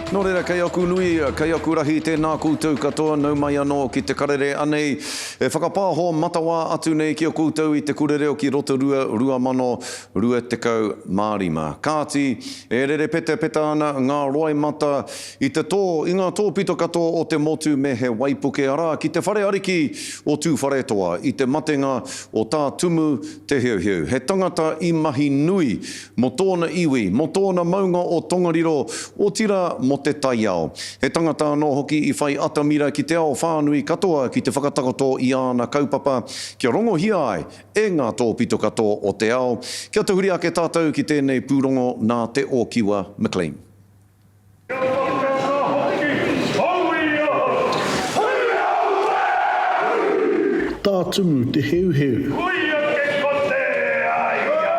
Nō reira, kei aku nui, kei aku rahi, tēnā koutou katoa, nau mai anō ki te karere anei e whakapāho matawā atu nei ki a koutou i te Kura Reo ki Rotorua 2025. Kāti, e rere petapeta ana ngā roimata i te tō, i ngā tōpito katoa o te motu me he waipuke, arā, ki te whare ariki o Tūwharetoa i te matenga o Tā Tumu Te Heuheu, he tangata i mahi nui mō tōna iwi, mō tōna maunga o Tongariro, otirā mō te taiao. He tangata anō hoki i whai atamira ki te ao whānui katoa ki te whakatakoto i āna kaupapa kia rongohia ai e ngā tōpito katoa o te ao. Kia tahuri ake tātou ki tēnei pūrongo nā Te Ōkiwa McLean. Kia whakatā hoki hauia, huia Tā Tumu Te Heuheu. Huia ke kote a ia.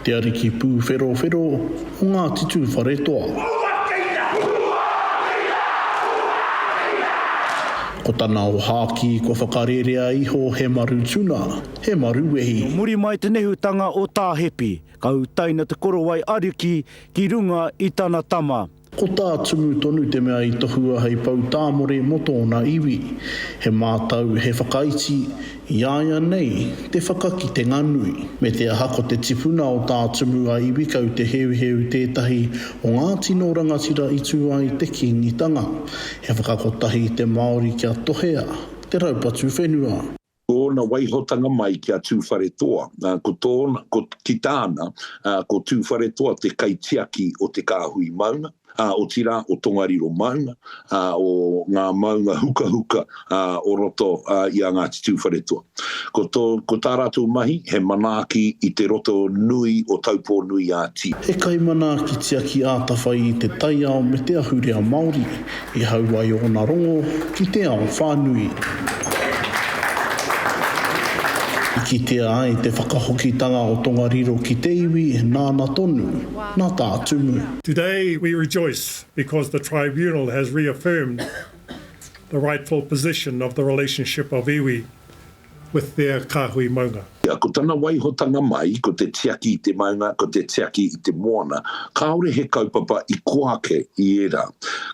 Te Ariki Pūwherowhero o Ngāti Tūwharetoa. Ko tana ōhākī kua whakarērea iho he maru tuna. He maru wehi. Nō muri mai te nehutanga o Tā Hepi, ka utaina te korowai ariki ki runga i tana tama. Ko Tā Tumu tonu te mea i tohua hei pou tāmore mō tōna iwi. He mātau, he whakaiti, i a ia nei te whakakitenga nui. Me te aha ko te tipuna o Tā Tumu a Iwikau Te Heuheu tētahi o ngā tino rangatira i tū ai te Kīngitanga. He whakakotahi i te Māori kia tohea te raupatu whenua. Tōna waihotanga mai ki a Tūwharetoa, ko tōna, ko, ki tāna, ko Tūwharetoa te kaitiaki o te kāhui maunga, otirā o Tongariro maunga, o ngā maunga hukahuka o roto i a Ngāti Tūwharetoa. Ko tō, ko tā rātou mahi he manaaki i te roto nui o Taupō-nui-ā-Tia. He kaimanaaki tiaki ātawhai i te taiao me te ahurea Māori. I hau ai ōna rongo ki te ao whānui. I kitea ai te whakahokitanga o Tongariro ki te iwi nāna tonu, nā Tā Tumu. Today we rejoice because the Tribunal has reaffirmed the rightful position of the relationship of iwi with their kāhui maunga. Ko tana waihotanga mai, ko te tiaki i te maunga, ko te tiaki i te moana, kāore he kaupapa i koa ake i ērā.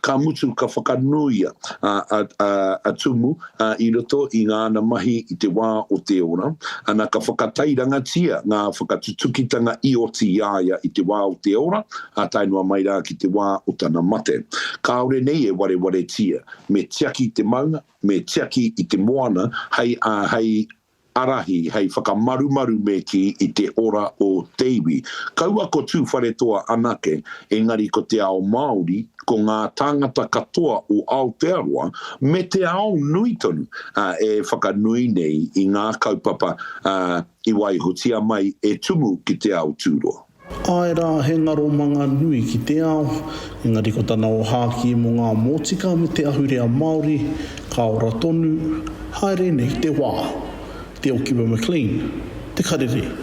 Ka mutu ka whakanuia a Tumu i roto i ngāna mahi i te wā o te ora, ana ka whakatairangatia ngā whakatutukitanga i oti i a ia i te wā o te ora, ā tae noa mai rā ki te wā o tana mate. Kāore nei e warewaretia, me tiaki te maunga, Me tiaki i te moana hei, hei arahi, hei whakamarumaru me kī i te ora o te iwi. Kaua ko Tūwharetoa anake, engari ko te ao Māori, ko ngā tāngata katoa o Aotearoa, me te ao nui tonu, e whakanui nei i ngā kaupapa i waihotia mai e Tumu ki te ao tūroa. Āe rā, he ngaromanga nui ki te ao, engari ko tana ōhākī mō ngā mōtika me te ahurea Māori, ka ora tonu, haere nei te wā. Te Okiwa McLean, Te Karere.